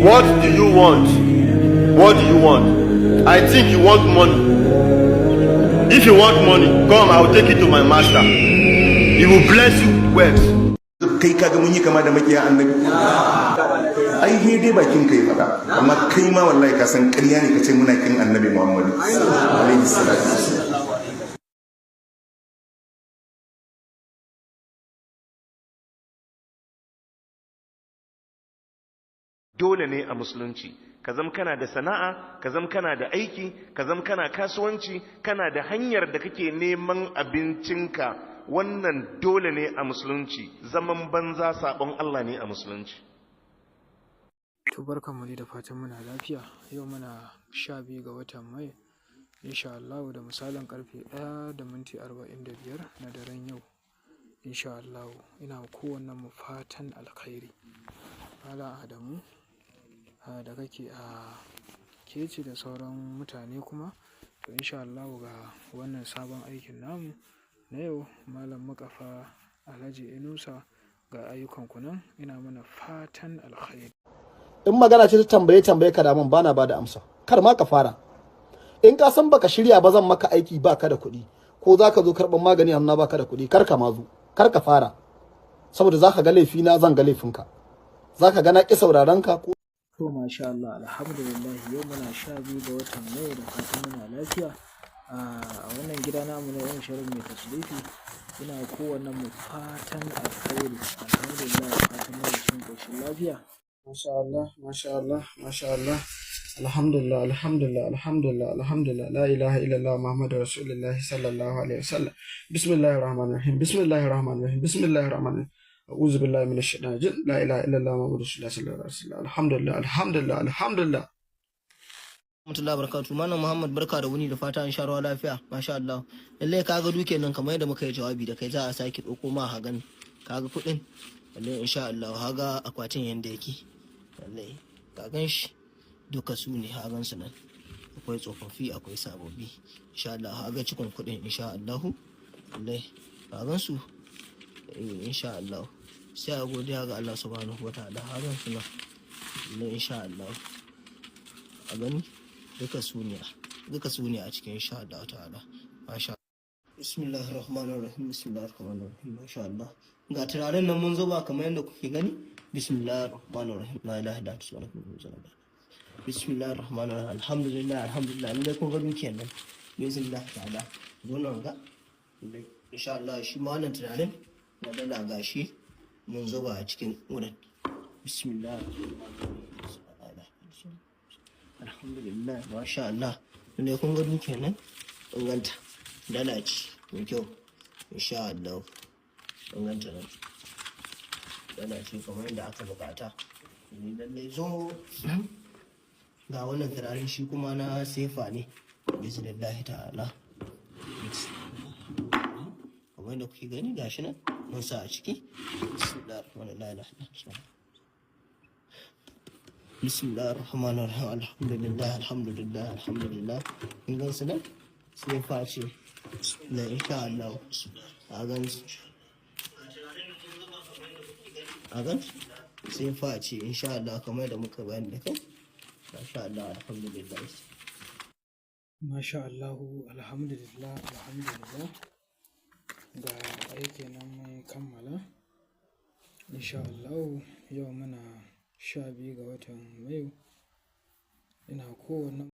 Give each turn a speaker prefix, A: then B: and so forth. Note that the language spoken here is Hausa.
A: What do you want? What do you want? I think you want money. If you want money, come, I will take you to my master. He will bless you with wealth.
B: Kai, kaga mun yi kama da makiya Annabi? Ai he dai bakin kai faɗa, amma kai ma wallahi ka san ƙarya ne kace muna kin Annabi Muhammadu alaihi salatu wassalam.
C: Dole ne a Musulunci ka zam kana da sana'a, ka zam kana da aiki, ka zam kana kasuwanci, kana da hanyar da kake neman abincinka. Wannan dole ne a Musulunci. Zaman banza sabon Allah ne a Musulunci.
D: To, barkanmu dai, da fatan muna lafiya. Yau muna 12 ga watan Mai, insha Allahu, da misalin karfe 1:45 na daren yau. Insha Allahu, ina wa kowannen mu fatan alkhairi. Malam Adamu da kake a Keci da sauran mutane kuma. To, insha Allahu, ga wannan sabon aikin namu na yau, Malam Muƙafa Alhaji Inusa, ga ayyukanku nan, ina mana fatan alkhairi.
E: In magana ce ta tambaye tambaye ka da mun, bana bada amsa. Kar ma ka fara. In ka san baka shirya ba, zan maka aiki baka da kuɗi, ko za ka zo karɓar magani amma baka da kuɗi, kar ka ma zo, kar ka fara, saboda za ka ga laifina, zan ga laifinka, za ka ga na ƙi sauraron ka ko
D: To, masha Allah, alhamdulillah, yau muna 12 ga watan Mai, da fatan muna lafiya. A wannan gida namu na yan shirin mai tasrifi, ina kowannen mu fatan alkhairi. Alhamdulillah, fatan muna cikin ƙoshin lafiya. Masha Allah, masha Allah, masha Allah. Alhamdulillah, alhamdulillah, alhamdulillah, alhamdulillah. La ilaha illallah Muhammadu Rasulullahi sallallahu alaihi wasallam. Bismillahir rahmanir rahim. Bismillahir rahmanir rahim. Bismillahir rahmanir rahim. A'udhu billahi minash shaitanir rajim. La ilaha illallah Muhammadu Rasulullah sallallahu alaihi wasallam. Alhamdulillah, alhamdulillah, alhamdulillah.
F: Rahmatullahi barakatu. Malam Muhammad, barka da wuni, da fata an sha ruwa lafiya. Masha Allah, lallai kaga duke nan kamar yadda muka yi jawabi da kai, za a sake ɗauko ma. Hagan kaga kuɗin, lallai insha Allah, haga akwatin yanda yake, lallai ka gan shi, duka su ne, hagan su nan, akwai tsofaffi, akwai sababbi, insha Allah. Haga cikon kuɗin, insha Allah, lallai ka gan su, eh, insha Allah. Sai a godiya ga Allah subhanahu wa ta'ala. Hagan su nan, lallai insha Allah, a gani, duka su ne, duka su ne a cikin, insha Allah ta'ala. Masha. Bismillahir rahmanir rahim, bismillahir rahmanir rahim. Masha Allah, ga turaren nan mun zuba kamar yadda kuke gani. Bismillahir rahmanir rahim, la ilaha illa anta subhanaka inni kuntu minaz. Bismillahir rahmanir rahim, alhamdulillah, alhamdulillah. Lallai kun ga dukiyar nan, bismillah ta'ala, zo nan ga, insha Allah, shi ma wannan turaren na dala, gashi mun zuba a cikin wurin. Bismillahir rahmanir rahim, alhamdulillah, masha Allah. Lallai kun ga dukiyar nan, kun ganta, dala ce mai kyau, insha Allah. Kun ganta nan, dala ce kamar yadda aka bukata. Lallai zo ga wannan turaren, shi kuma na sefa ne, bismillahi ta'ala. Kamar yadda kuke gani, gashi nan mun sa a ciki. Bismillahir rahmanir rahim, bismillahir rahmanir rahim, alhamdulillah, alhamdulillah, alhamdulillah. Kun gan su nan, sefa ce da insha Allah. A gan su, a gan sefa ce, insha Allah, kamar da muka bayani da kai, masha Allah, alhamdulillah.
D: Masha Allahu, alhamdulillah, alhamdulillah. Ga aiki nan mun kammala. Insha Allahu, yau muna 12 ga watan Mayu. Ina kowanne